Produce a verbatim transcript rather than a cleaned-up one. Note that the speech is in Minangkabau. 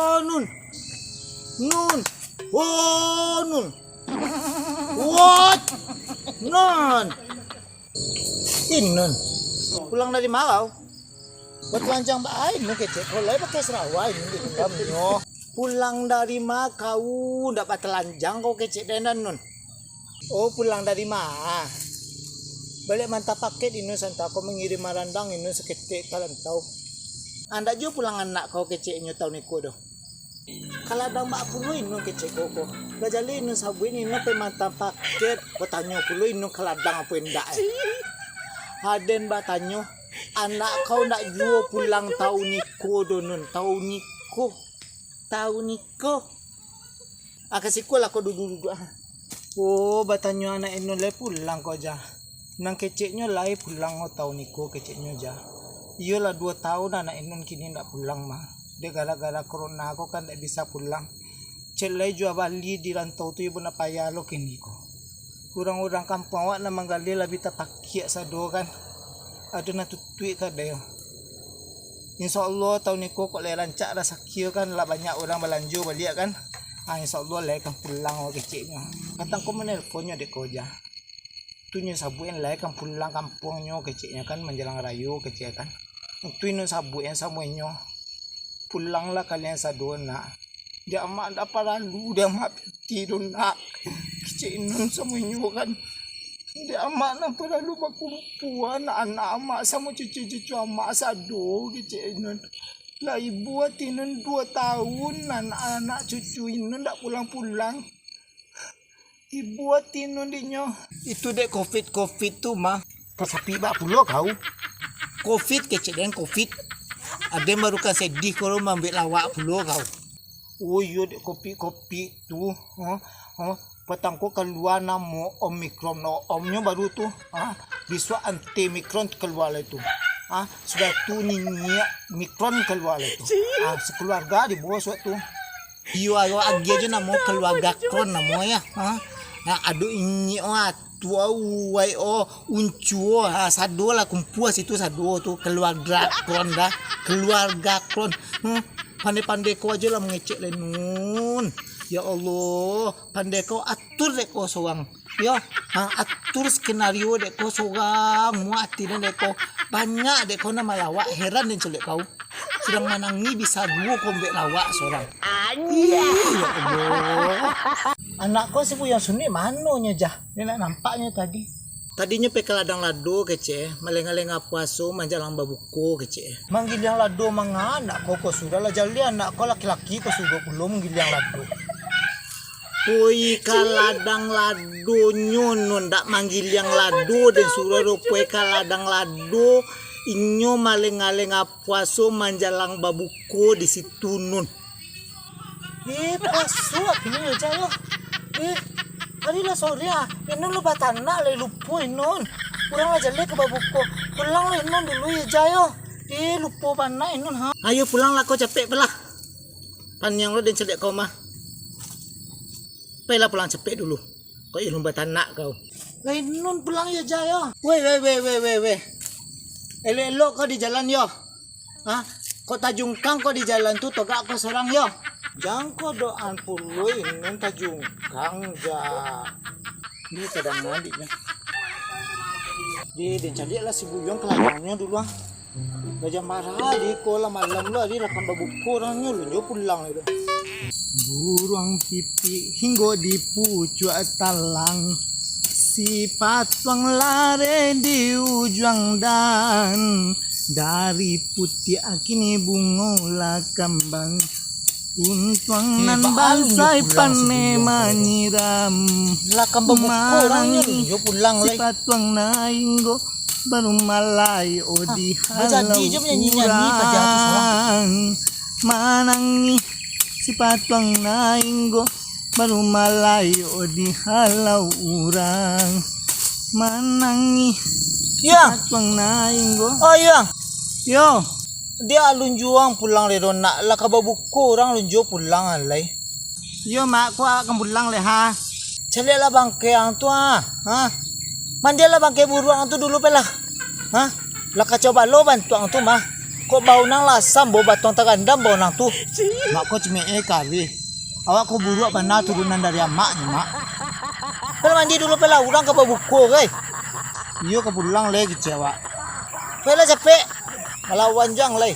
Oh, Nun. Nun. Oh, Nun. What? Nun. Ih, Nun. Pulang dari ma kau? Batalanjang baa Nun kecek. Kau lai pakai sarawa Nun di dalamnyo. Pulang dari ma kau, ndak batalanjang kau kecek den, Nun. Oh, pulang dari ma? Baliak maanta paket Inun santa ko mangirim marandang Inun saketek ka rantau. Andak juo pulang anak kau keceknyo taun iko doh. Ka ladang baa pulo Inun kecek ko ko. Lah jaleh Inun sabuik Inun pai maanta paket. Batanyo pulo Inun ka ladang apo indak, eh? Aden batanyo, anak kau ndak juo pulang taun iko doh, Nun. Taun iko. Taun iko. Ah, ka siko lah kau duduak-duduak, ah. Oh, batanyo anak Inun lai pulang ko, Jah. Nan keceknyo lai pulang ko taun iko keceknyo, Jah. Iyolah, duo taun anak Inun kini ndak pulang mah. Dek gara-gara corona ko kan ndak bisa pulang. Cek lai jua bali di rantau tu iyo bana payah lo kini ko. Urang-urang kampuang awak nan manggaleh lah bi tapakiak sado kan. Ado nan tutuik kadai. Insya Allah taun iko kok lai rancak rasaki kan, lah banyak urang balanjo baliak kan. Ah, insya Allah lai kan pulang awak keceknyo. Patang ko manelponnyo dek ko, Jah. Tu nyo sabuik lai kan pulang kampuangnyo keceknyo kan, manjalang rayo kecek kan. Tu Inun sabuik samo inyo. Pulanglah kalian sado nak. Dek amak ndak paralu, dek amak pitih tu nak. Kecek Inun samo inyo kan. Dek amak ndak paralu bakumpua anak-anak amak samo cucu-cucu amak sado, kecek Inun. Lah ibo ati Inun duo taun anak-anak cucu Inun ndak pulang-pulang. Ibo ati Inun dinyo. Itu dek covid-covid tu mah. Pasapi bak pulo kau. Covid kecek den, covid. Aden baru kan sedih kalau mambuek lawak pulo kau. Oh iyo, dek covid-covid tu. Ha? Ha? Patang ko kalua namo Omicron, no, omnyo baru tu. Ha? Bisuak anti Omicron kalua lai tu. Ha? Sudah tu niniak Omicron kalua lai tu. Ha? Sakaluarga dibawa suak tu. Iyo, ayo agiah jo namo kaluarga Kron namo ya. Ha? Nah, ado inyiak o, atuak o, uwai o, uncu o, ha, sado lah kumpua situ sado tu, kaluarga Kron dah, kaluarga Kron. Hmm, pandai-pandai ko ajo lah mangecek lai Nun. Ya Allah, pandai ko atur dek ko sorang. Yo, ha, atur skenario dek ko sorang, muah ati dek ko. Banyak dek ko nan malawak, heran den caliak kau. Sadang manangih bisa duo kombek lawak sorang. Anjay. Ih, ya Allah. Anak ko si Buyuang Sunik manonyo, Jah? Ndak nampaknyo tadi. Tadinyo pai ka ladang lado kecek, malengah-lengah puaso manjalang babuko kecek. Manggiliang lado manga anak ko, ko sudah lah jaleh anak ko laki-laki ko sudah pulo manggiliang lado. Poi ka ladang ladonyo, Nun, ndak manggiliang lado den suruah doh, poi ka ladang lado, inyo malengah-lengah puaso manjalang babuko di situ, Nun. Eh, puaso kini yo, Jah, yo. Eh, ari lah sore ah. Inun lah batanak lai, lupo Inun. Urang lah jaleh ka babuko. Pulang lah Inun dulu yo, Jah, yo. Eh, lupo bana Inun, ha. Ayo pulang lah ko, capek pulang. Paniang lo den caliak kau mah. Pailah pulang capek dulu. Kok ilun batanak kau. Lai Nun pulang yo, Jah, yo. Weh, weh, weh, weh, weh, weh. Elok-elok kau di jalan yo. Ha? Kok tajungkang kau di jalan tu, togak kau sorang yo. Jan kau doan pulo Inun tajungkang, Jah. Ni kadang adiknyo. Di, den caliak lah si Buyuang ka lapangnyo dulu ah. Gajah marah di ko lah malam lo, ari lah kan babuko urang nyo, lunjo pulang itu. Buruang pipik hinggo di pucuak talang, si patuang lare di ujuang dan, dari putiak kini bungo lah kambang. Untuang nan bansai paneh manyiram. Lah kan babuko urang nyo, lunjo pulang lai. Si patuang nainggo baru malai o di halau urang. Manangih si patuang nainggo baru malai o di halau urang. Manangih si patuang nainggo. Oh, Yang. Yo. Diak lunjuang pulang lai doh nak, lah ka babuko urang lunjo pulang alai. Iyo, Mak, ko awak kan pulang lai, ha. Caliaklah bangke ang tu, ha. Ha. Mandilah bangke buruak ang tu dulu, pailah. Ha. Lah kacau balo bantuak ang tu mah. Kok bau nan lah asam, bau batuang tarandam bau nan tu. Mak ko cimeeh kali. Awak ko buruak bana turunan dari amaknyo, Mak. Pai mandi dulu, pai lah, urang ka babuko, gai. Iyo, ka pulang lai kecek awak. Pai lah capek. Malawan jang lai.